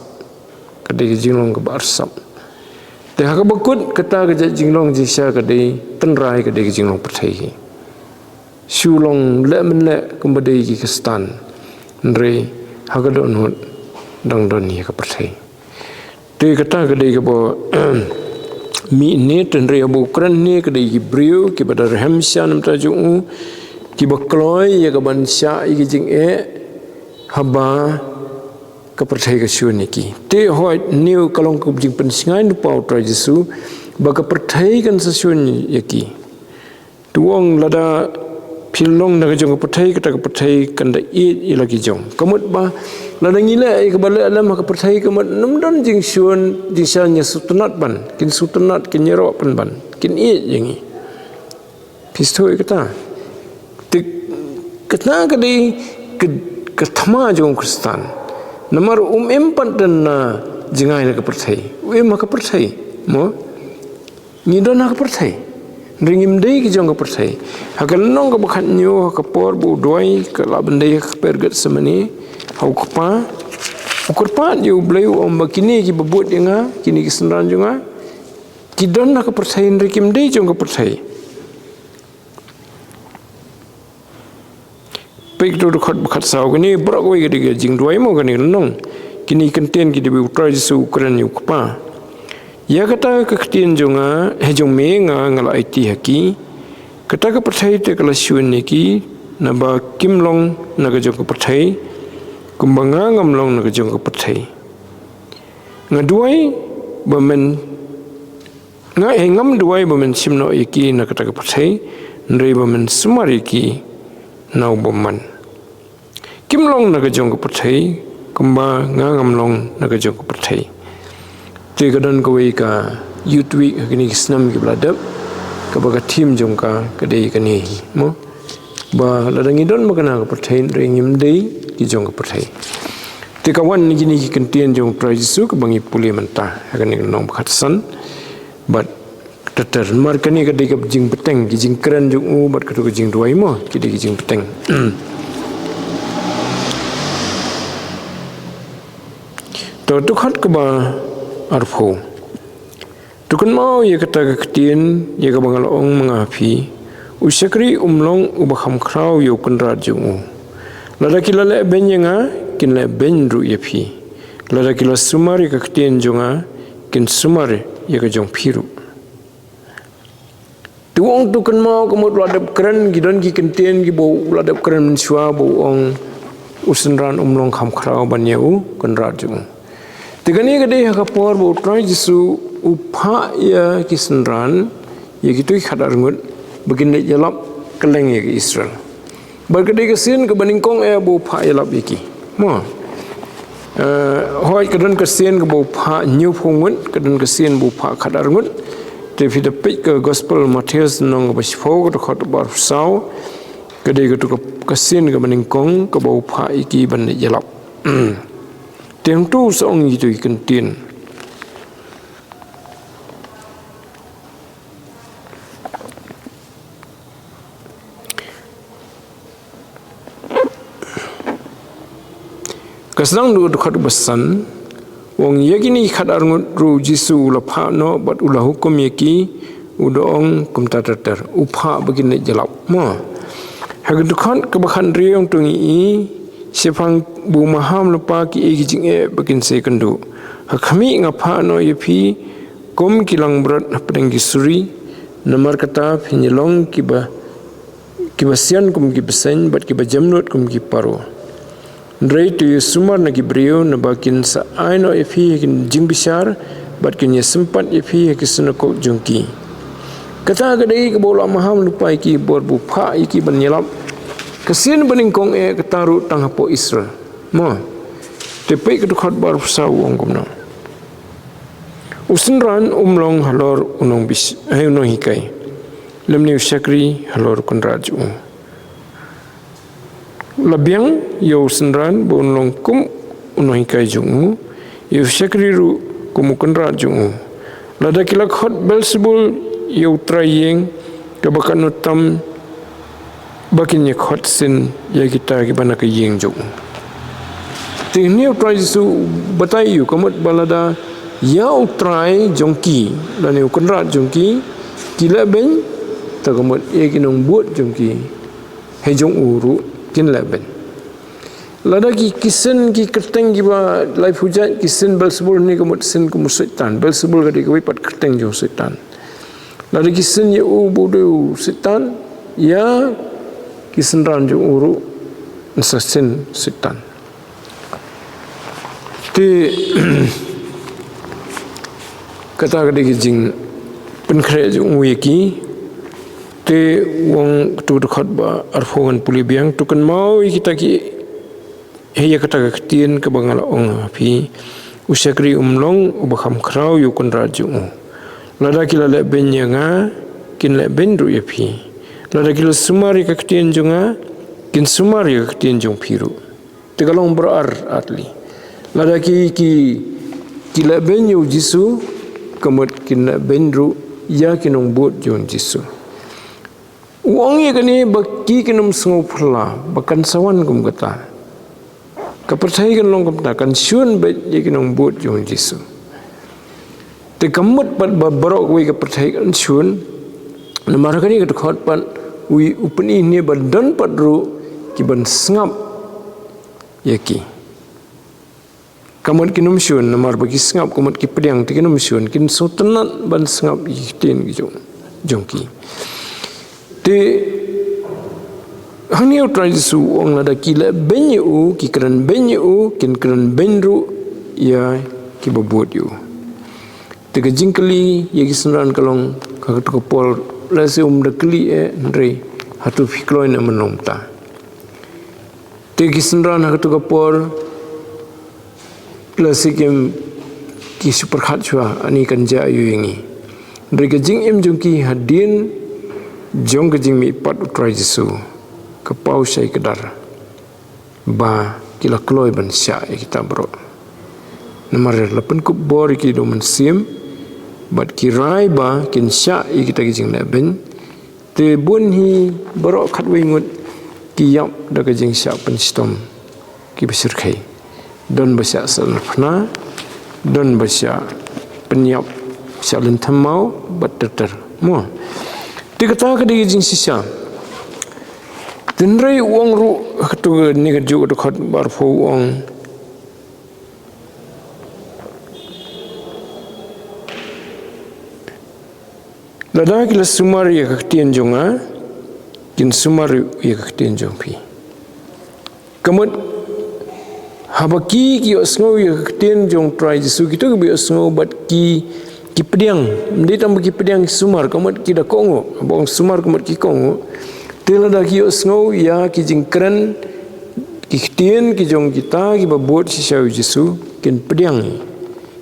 Ka dei ka jinglong kaba arsap. Te ha kaba kut kata ka jait jinglong jingshisha ka dei tynrai, ka dei ka jinglong pyrthei hi. Shu long leh mynleh kumba dei ki Khristan. Hynrei ha ka dohnud dang don ïa ka pyrthei. Te kata ka dei kaba mih ne, te hynrei haba u kren ne ka dei ki briew kiba da rhem sha na ka bynta jong u, kiba kloi ïa ka ban shah ïa ki jingeh haba ka pyrthei ka shun ïa ki. Te hooid, hynrei ka long ka jingpynshngaiñ lypa u Trai Jisu ba ka pyrthei kan sa shun ïa ki. Te u ong lada phi long na ka jong ka pyrthei, kata ka pyrthei kan da ïeit ïa la ki jong. Ka mut ba lada ngi leh ïa kaba leh lem ha ka pyrthei, ka mut ym don jingshun, jingshah ïa sngewtynnat ban, kin sngewtynnat, kin ïaroh pynban, kin ïeit ïa ngi. Phi sngewthuh ïa kata? Te kata ka dei ka, ka thma jong u Khristan. Namar um im pat don na jngai na ka pyrthei. U im ha ka pyrthei. Mo? Ngi don ha ka pyrthei. Hynrei ngim dei ki jong ka pyrthei. Ha ka lynnong kaba khathynñiew, ha ka por ba u duwai, ka la ban dei ha ka kper Gethsemane, ha u kpa, u kyrpad ïa U Blei, u ong ba kine kiba bud ïa nga, kine ki synran jong nga, ki don ha ka pyrthei hynrei kim dei jong ka pyrthei. Peit u dkhot ba khatsaw, kane baroh kawei ka dei ka jingduwai mo, kane ka lynnong. Kine ki ktien ki dei ba u Trai Jisu u kren ïa u Kpa. Ïa kata ka ktien jong nga, ha jong me nga, nga la aiti ha ki. Kata ka pyrthei te ka la shun ïa ki, naba kim long na ka jong ka pyrthei, kumba nga ngam long na ka jong ka pyrthei. Nga duwai ba men Nga, eh, ngam duwai ba men shim noh ïa ki na kata ka pyrthei, hynrei ba men sumar ïa ki na u bymman. Kim long na ka jong ka pyrthei, kumba nga ngam long na ka jong ka pyrthei. Te ka don kawei ka Youth Week ha kine ki snem kiba la dep, kaba ka theme jong ka ka dei kane hi, mo. Ba lada ngi don ba kane ka pyrthei, hynrei ngim dei ki jong ka pyrthei. Te ka wan na kine ki ktien jong u Trai Jisu kaba ngi pule mynta ha kane ka lynnong ba khatsan. Bad ter ter, namar kane ka dei ka jingbteng, ki jingkren jong u bad kato ka jingduwai mo, ki dei ki jingbteng. To, dkhot kaba arphew. To kynmaw ïa kata ka ktien, ïa kaba nga la ong ma nga ha phi, u shakri um long uba kham khraw ïa u kynrad jong u. Lada ki la leh beiñ ïa nga, kin leh beiñ ruh ïa phi. Lada ki la sumar ïa ka ktien jong nga, kin sumar ïa ka jong phi ruh. Te u ong to kynmaw, ka mut u la dep kren, ki don ki ktien kiba u la dep kren mynshuwa ba u ong, u synran um long kham khraw ban ïa u kynrad jong u. Te kane ka dei ha ka por ba u Trai Jisu u phah ïa ki synran, ïa kito ki khadar ngut, ba kin leit ïalap kylleng ïa ki Israel. Bad ka dei ka sien kaba nyngkong eh ba u phah ïalap ïa ki. Mo. Eh, hooid ka don ka sien kaba u phah hynñiewphew ngut, ka don ka sien ba u phah khadar ngut. Te phi da peit ka Gospel Mathaios lynnong kaba shiphew, ka dkhot ba arphew saw. Ka dei kato ka, ka sien kaba nyngkong kaba u phah ïa ki ban leit ïalap. Te hangto u sa ong ïa kito ki kyntien. Ka sdang da ka dkhot ba san, u ong ïa kine ki khadar ngut ruh u Jisu u la phah noh bad u la hukum ïa ki, u da ong kumta ter ter, u phah ba kin leit ïalap. Mo. Ha ka dkhot kaba khathynriew u ong to ngi i, shaphang ba u maham lypa ki ai ki jingeh ba kin sa ïakynduh. Ha khmih nga phah noh ïa phi kum ki langbrot hapdeng ki suri, namar kata phin ïalong kiba, kiba sian kum ki bseiñ bad kiba jemnud kum ki paro. Hynrei to ïasumar na ki briew, naba kin sa ai noh ïa phi ha ki jingbishar bad kin ïasympat ïa phi ha ki synagog jong ki. Kata ka dei kaba u la maham lypa ïa ki bor ba u phah ïa ki ban ïalap. Ka sien ba nyngkong eh kata ruh tang hapoh Israel. Mo. Te peit ka dkhot ba arphew saw u ong kumno. U synran um long halor u nongbish-, eh, u nonghikai. Lymne u shakri halor u kynrad jong u. La biang ïa u synran ba un long kum u nonghikai jong u, ïa u shakri ruh kum u kynrad jong u. Lada ki la khot Belsebul ïa u trai ïing, kaba katno tam ba kin ïa khot shisien ïa kita kiba na ka ïing jong u. Te hangne u Trai Jisu u batai ïa u, ka mut ba lada ïa u trai jong ki lane u kynrad jong ki ki lehbeiñ, te ka mut ïa ki nongbud jong ki, ha jong u ruh kin lehbeiñ. Lada ki, ki sien ki kyrteng kiba laiphew jait, ki sien Belsebul, hangne ka mut sien kum u Soitan. Belsebul ka dei kawei pat kyrteng jong u Soitan. Lada ki sien ïa u ba u dei u Soitan, ïa ki synran jong u ruh yn sa sien u Soitan. Te kata ka dei ka jingpynkhreh jong u ïa ki. Te u ong kato ka dkhot ba arphew, ngan pule biang, to kynmaw ïa kita ki, ha ïa kata ka ktien kaba nga la ong ha phi, u shakri um long uba kham khraw ïa u kynrad jong u. Lada ki la lehbeiñ ïa nga, kin lehbeiñ ruh ïa phi. Lada ki la sumar ïa ka ktien jong nga, kin sumar ïa ka ktien jong phi ruh. Te ka long baroh ar, ar tylli. Lada ki, ki, ki lehbeiñ ïa u Jisu, ka mut kin lehbeiñ ruh ïa ki nongbud jong u Jisu. U ong ïa kane ba ki kin ym sngew phylla ba kan sa wan kum kata. Ka pyrthei kan long kumta, kan shun beit ïa ki nongbud jong u Jisu. Te ka mut pat ba baroh kawei ka pyrthei kan shun, namar kane ka dkhot pat u, u pyni hangne ba don pat ruh ki ban sngap ïa ki. Ka mut kin ym shun, namar ba ki sngap, ka mut ki pdiang, te kin ym shun, kin sngewtynnat ban sngap ïa ki ktien ki jong, jong ki. Te hangne u Trai Jisu u ong lada ki lehbeiñ ïa u, ki kren beiñ ïa u, kin kren beiñ ruh ïa kiba bud ïa u. Te ka jingkylli ïa ki synran ka long, ha kato ka por, lehse um da kylli eh, hynrei hato phi kloi ne em ban long kumta. Te ki synran ha kato ka por, lehse kim, ki shu pyrkhat shuwa, ani kan jia aiu ïa ngi. Hynrei ka jingim jong ki hadien jong ka jingmihpat u Trai Jisu, ka paw shai kdar ba ki la kloi ban shah ïa kita baroh. Namar la pynkup bor ïa ki da u Mynsiem, bad ki rai ba kin shah ïa kita ki jinglehbeiñ. Te bun hi baroh khatwei ngut ki ïap da ka jingshah pynshitom kiba shyrkhei. Don ba shah sahnarphna, don ba shah pynïap, shah lynthem maw, bad ter ter. Mo. Te kata ka dei ka jingshisha. Te hynrei u ong ruh, ha kato kane kajuh ka dkhot ba arphew u ong, lada ki la sumar ïa ka ktien jong nga, kin sumar ïa ka ktien jong phi. Ka mut, Haba ki, ki ïohsngew ïa ka ktien jong Trai Jisu, kito kiba ïohsngew bad ki, ki pdiang. Ym dei tang ba ki pdiang, ki sumar, ka mut ki da kohnguh. Haba ong sumar, ka mut ki kohnguh. Te lada ki ïohsngew ïa ki jingkren, ki ktien ki jong kita kiba bud shisha ïa u Jisu, kin pdiang.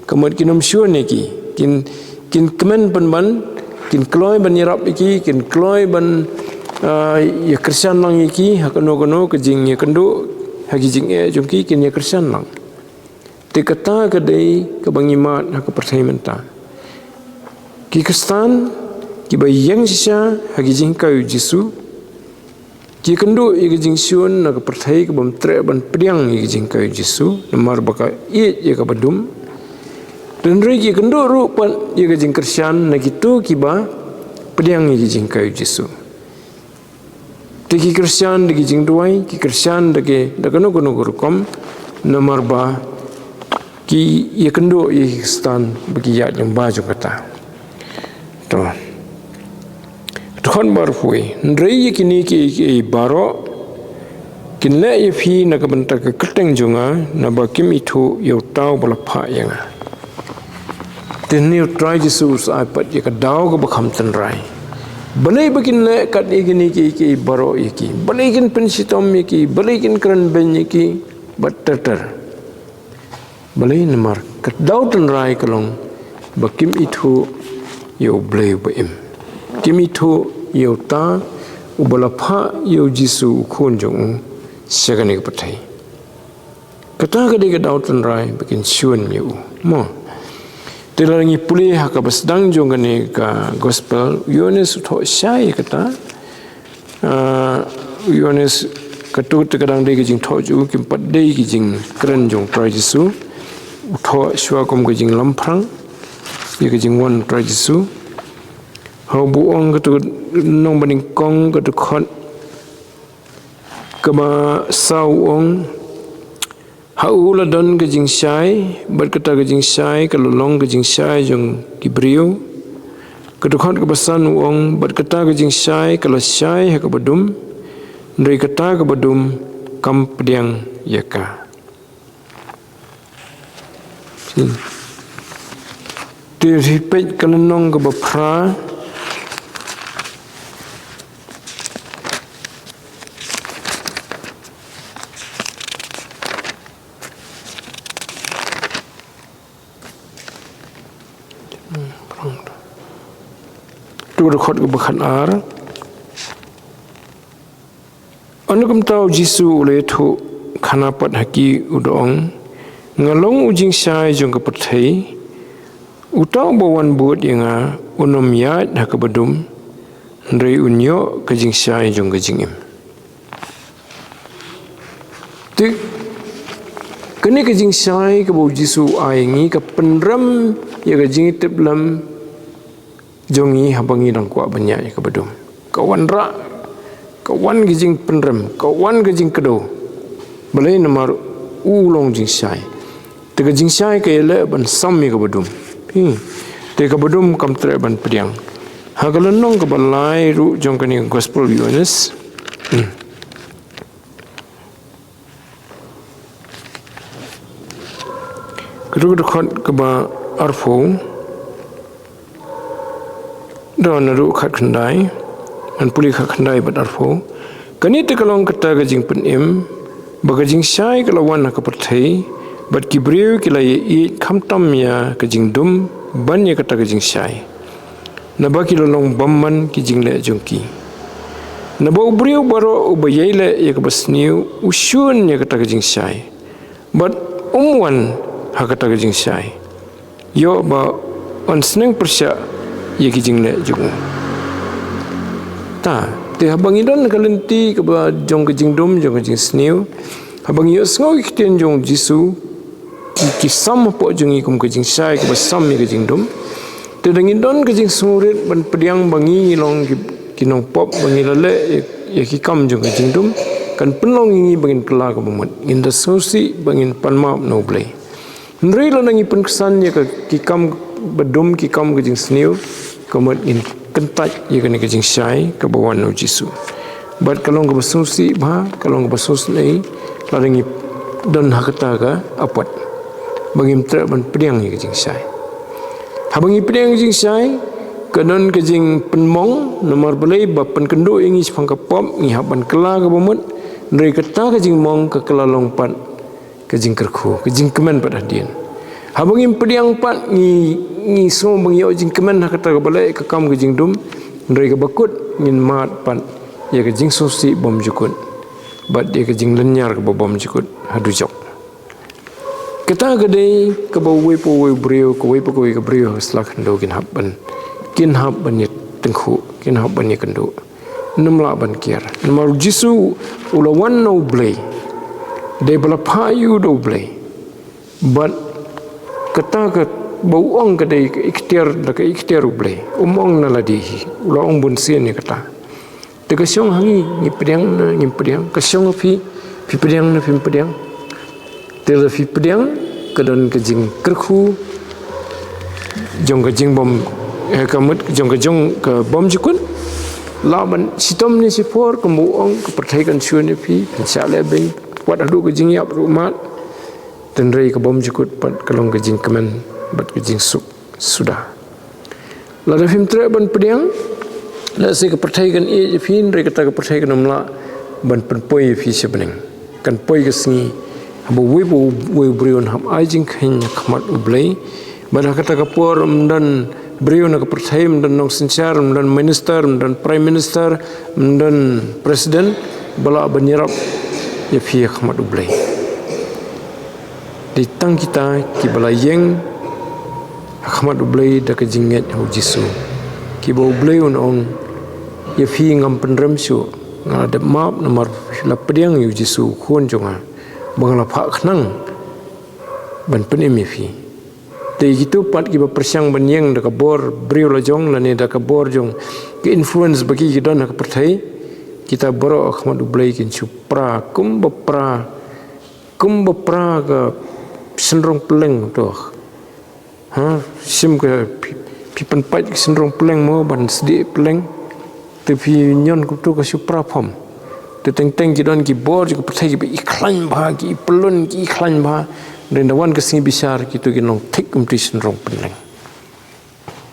Ka mut kin ym shun ïa ki, kin, kin kmen pynban, kin kloi ban ïarap ïa ki, kin kloi ban, ah, ïa kyrshan lang ïa ki ha kano kano ka jingïakynduh, ha ki jingeh jong ki, kin ïa kyrshan lang. Te kata ka dei kaba ngi mad ha ka pyrthei mynta. Ki Khristan kiba ïeng shisha ha ki jinghikai u Jisu, ki ïakynduh ïa ka jingshun na ka pyrthei kaba ym treh ban pdiang ïa ka jinghikai u Jisu, namar ba ka ïeit ïa kaba dum. Hynrei ki ïakynduh ruh pat ïa ka jingkyrshan na kito kiba pdiang ïa ka jinghikai u Jisu. Te ki kyrshan da ki jingduwai, ki kyrshan da ki, da kano kano ka rukom, namar ba ki ïakynduh ïa ki Khristan ba ki ïaid lyngba jong kata. To. Dkhot ba arphew wei. Hynrei ïa kine kiei kiei baroh kin leh ïa phi na ka bynta ka kyrteng jong nga, naba kim ithuh ïa uta uba la phah ïa nga. Te hangne u Trai Jisu u sa ai pat ïa ka daw kaba kham tynrai. Balei ba kin leh kat ïa kine kiei kiei baroh ïa ki. Balei kin pynshitom ïa ki. Balei kin kren beiñ ïa ki. Bad ter ter. Balei? Namar ka daw tynrai ka long ba kim ithuh ïa u Blei uba im. Kim ithuh ïa uta uba la phah ïa u Jisu u khun jong u sha kane ka pyrthei. Kata ka dei ka daw tynrai ba kin shun ïa u. Mo. Te lada ngi pule ha kaba sdang jong kane ka gospel, u Ïoannis u thoh shai ïa kata. Ah, u Ïoannis, kato te ka dang dei ka jingthoh jong u, kim pat dei ka jingkren jong u Trai Jisu. U thoh shuwa kum ka jinglamphrang ïa ka jingwan u Trai Jisu. Haba u ong kato ka lynnong banyngkong, kato ka dkhot kaba saw, u ong, ha u la don ka jingshai, bad kata ka jingshai ka la long ka jingshai jong ki briew. Ka dkhot kaba san u ong, bad kata ka jingshai ka la shai ha kaba dum, hynrei kata kaba dum kam pdiang ïa ka. Te phi peit ka lynnong kaba phra. Tu dkhot kaba khatar. Ynda kumta u Jisu u la ïathuh khana pat ha ki, u da ong, nga long u jingshai jong ka pyrthei. Uta uba wan bud ïa nga, un ym ïaid ha kaba dum, hynrei un ïoh ka jingshai jong ka jingim. Te kane ka jingshai kaba u Jisu u ai ngi ka pynrem ïa ka jingtiplem jong ngi haba ngi dang kwah ban ïaid ïa kaba dum. Ka wanrah, ka wan ka jingpynrem, ka wan ka jingkdew. Balei? Namar u long jingshai. Te ka jingshai ka ïaleh ban sam ïa kaba dum. Hmm. Te kaba dum kam treh ban pdiang. Ha ka lynnong kaba lai ruh jong kane ka gospel u Ïoannis. Hmm. Kato ka dkhot kaba arphew. Don naduh khatkhyndai, ngan pule khatkhyndai bad arphew. Kane te ka long kata ka jingpynim, ba ka jingshai ka la wan ha ka pyrthei, bad ki briew ki la ïaieit khamtam ïa ka jingdum ban ïa kata ka jingshai. Naba ki la long bymman ki jingleh jong ki. Naba u briew baroh uba ïai leh ïa kaba sniew u shun ïa kata ka jingshai. Bad um wan ha kata ka jingshai. Ïoh ba un sneng pyrshah ïa ki jingleh jong u. Ta, te haba ngi don ka lynti kaba jong ka jingdum, jong ka jingsniew. Haba ngi ïohsngew ïa ki ktien jong u Jisu, ki, ki sam hapoh jong ngi kum ka jingshai kaba sam ïa ka jingdum. Te da ngi don ka jingsngewrit ban pdiang ba ngi long ki, ki nongpop, ba ngi la leh ïa, ïa ki kam jong ka jingdum, kan pynlong ïa ngi ba ngin kylla kaba mut. Ngin da sngewsih ba ngin pan map na u Blei. Hynrei lada ngi pynksan ïa ka, ki kam ba dum, ki kam ka jingsniew, ka mut ngin kyntait ïa kane ka jingshai kaba wan na u Jisu. Bad ka long kaba sngewsih bha, ka long kaba sngewsih, lada ngi don ha kata ka apot ba ngim treh ban pdiang ïa ka jingshai. Haba ngi pdiang ïa ka jingshai, ka don ka jingpynmong, namar balei? Ba pynkynduh ïa ngi shaphang ka pop, ngi hap ban kylla kaba mut. Hynrei kata ka jingmong ka kylla long pat ka jingkyrkhu, ka jingkmen pat hadien. Haba ngim pdiang pat, ngi, ngi sngew ba ngi ïoh jingkmen ha kata kaba leh ka kam ka jingdum, hynrei kaba kut ngin mad pat ïa ka jingsngewsih bymjukut bad ïa ka jinglynñiar kaba bymjukut ha dujok. Kata ka dei kaba uwei pa uwei u briew, kawei pa kawei ka briew ha sla khyndew kin hap ban, kin hap ban ïa tyngkhuh, kin hap ban ïa kynduh. Nym lah ban kiar. Namar u Jisu u la wan na U Blei. Dei ba la phah ïa u da U Blei. Bad kata kaba u ong ka dei ka iktiar, da ka iktiar U Blei. Um ong na lade hi. U la ong bun sien ïa kata. Te ka shong ha ngi, ngi pdiang ne ngim pdiang. Ka shong ha phi, phi pdiang ne phim pdiang. Te lada phi pdiang, ka don ka jingkyrkhu jong ka jingbym, eh, ka mut, jong ka, jong ka bymjukut. Lah ban shitom ne shipor, kumba u ong, ka pyrthei kan shun ïa phi, phin shah lehbeiñ, wat haduh ka jingïap ruh mad. Hynrei ka bymjukut pat ka long ka jingkmen bad ka jingsuk suda. Lada phim treh ban pdiang, lehse ka pyrthei kan ïeit ïa phi, hynrei kata ka pyrthei kan ym lah ban pynpoi ïa phi sha bneng. Kan poi ka sngi haba uwei pa uwei u briew un hap ai jingkheiñ ha khmat U Blei. Bad ha kata ka por ym don briew na ka pyrthei, ym don nongsynshar, ym don minister, ym don prime minister, ym don president ba lah ban ïarap ïa phi ha khmat U Blei. Dei tang kita kiba la ïeng ha khmat U Blei da ka jingngeit ha U Jisu, kiba U Blei un ong, ïa phi ngam pynrem shuh, nga la dep map namar phi la pdiang ïa U Jisu u Khun jong nga, ba nga la phah khnang ban pynim ïa phi. Te kito pat kiba pyrshang ban ïeng da ka bor briew la jong lane da ka bor jong ka influence ba ki, ki don ha ka pyrthei, kita baroh ha khmat U Blei kin shu pra kumba pra, kumba pra ka synrong pylleng to. Ha, shim ka phi, phi pynpait ka synrong pylleng mo ban sdieh pylleng. Te phi ñion kumto ka shu pra phom. Te teng teng ki don ki bor jong ka pyrthei kiba i khlaiñ bha, ki i pyllun, ki i khlaiñ bha. Hynrei ynda wan ka sngi bishar kito kin long thik kumto ki synrong pylleng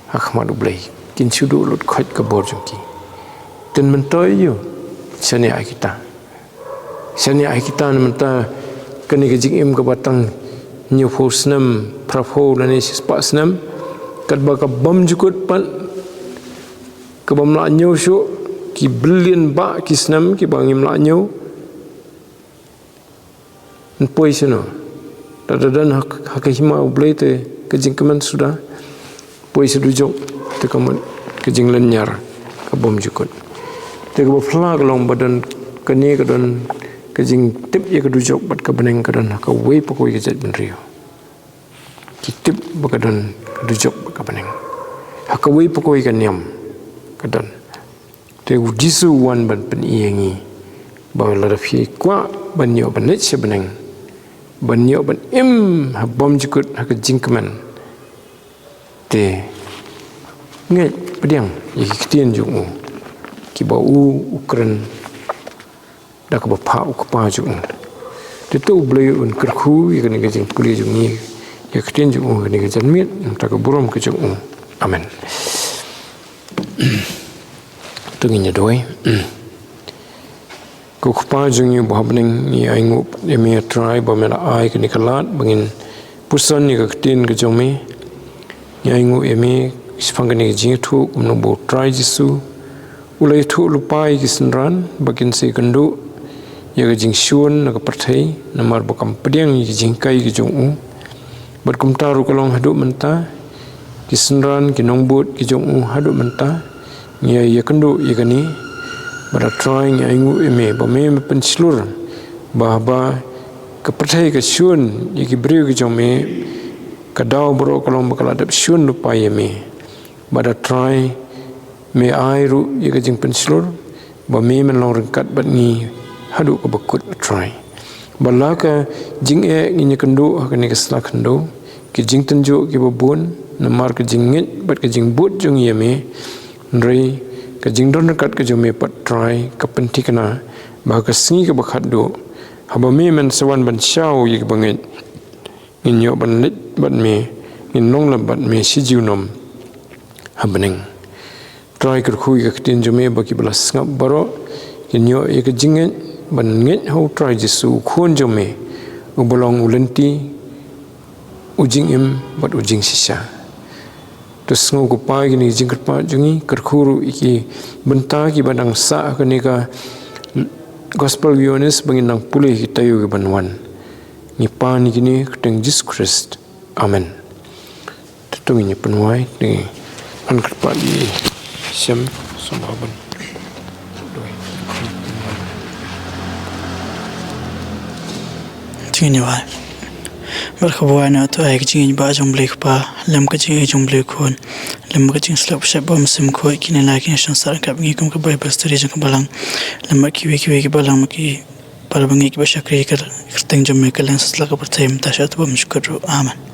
ha khmat U Blei. Kin shu duh lut khoit ka bor jong ki. Te myntoi ïa u, shane ai kita. Shane ai kita na mynta kane ka jingim kaba tang hynñiewphew snem, phraphew lane shispah snem. Katba ka bymjukut pat, ka bym lah ñiew shuh, ki billion bah ki snem kiba ngim lah ñiew. Yn poi shano? Lada don ha, ha ka hima U Blei te ka jingkmen suda. Poi sha dujok te ka mut ka jinglynñiar ka bymjukut. Te kaba phylla ka long ba don kane, ka don ka jingtip ïa ka dujok bad ka bneng ka don ha kawei pa kawei ka jaitbynriew. Ki tip ba ka don ka dujok bad ka bneng. Ha kawei pa kawei ka niam ka don. Te U Jisu u wan ban pyni ïa ngi ba lada phi kwah ban ïoh ban leit sha bneng, ban ïoh ban im ha bymjukut ha ka jingkmen, te ngeit, pdiang ïa ki ktien jong u kiba u, u kren da kaba phah u Kpa jong u. Te to U Blei un kyrkhu ïa kane ka jingpule jong ngi, ïa ka ktien jong u ha kane ka janmiet, na ka bynta ka burom ka jong u. Amen. To ngin ïa duwai. Ko Kpa jong ngi uba ha bneng, ngi ainguh ïa me, Trai, ba me la ai kane ka lad ba ngin puson ïa ka ktien ka jong me. Ngi ainguh ïa me shaphang kane ka jingïathuh, kumno ba U Trai Jisu u la ïathuh lypa ïa ki synran ba kin sa ïakynduh ïa ka jingshun na ka pyrthei namar ba kam pdiang ïa ka jinghikai ka jong u. Bad kumta ruh ka long haduh mynta, ki synran, ki nongbud ki jong u haduh mynta ngi ïa ïakynduh ïa kane. Bad A Trai, ngi ainguh ïa me ba me, me pynshlur ba haba ka pyrthei ka shun ïa ki briew ki jong me, ka daw baroh ka long ba ka la dep shun lypa ïa me. Bad A Trai, me ai ruh ïa ka jingpynshlur ba me, men long ryngkat bad ngi haduh kaba kut, A Trai. Ba la ka jingeh ngin ïakynduh ha kane ka sla khyndew, ki jingtynjuh kiba bun namar ka jingngeit bad ka jingbud jong ngi ïa me, hynrei ka jingdon ryngkat ka jong me pat, Trai, ka pynthikna ba ha ka sngi kaba khatduh, Haba me men sa wan ban shaw ïa ki bangeit, ngin ïoh ban leit bad me, ngin long lem bad me shi junom ha bneng. Trai, kyrkhu ïa ka ktien jong me ba ki ba la sngap baroh kin ïoh ïa ka jingngeit ban ngeit ha u Trai Jisu, u Khun jong me, uba long u lynti, u jingim bad u jingshisha. To sngew ko Pa ïa kine ki jingkyrpad jong ngi, kyrkhu ruh ïa ki bynta ki ba dang sah ha kane ka Gospel Ïoannis ba ngin nang pule ha ki taïew ki ban wan. Ngi pan ïa kine ha ka kyrteng Jisu Khrist. Amen. Te to ngin ïa pynwai, te ngin kyrpad ïa i Shem, sngewbha ban. Te ngin ïa wai. Bad kaba wai na to ai ka jingngeit ba jong U Blei Kpa, lem ka jingngeit jong U Blei Khun, lem ka jingslap shep ba mynsiem khuid, kine lai kin ïa shon sah ryngkat bad ngi kum ka Bible study jong ka balang, lem bad kiwei kiwei ki balang, bad ki para bangeit ki ba shakri ha ka kyrteng jong me, kylleng sa sla ka pyrthei mynta sha to ba mynshwa ruh. Amen.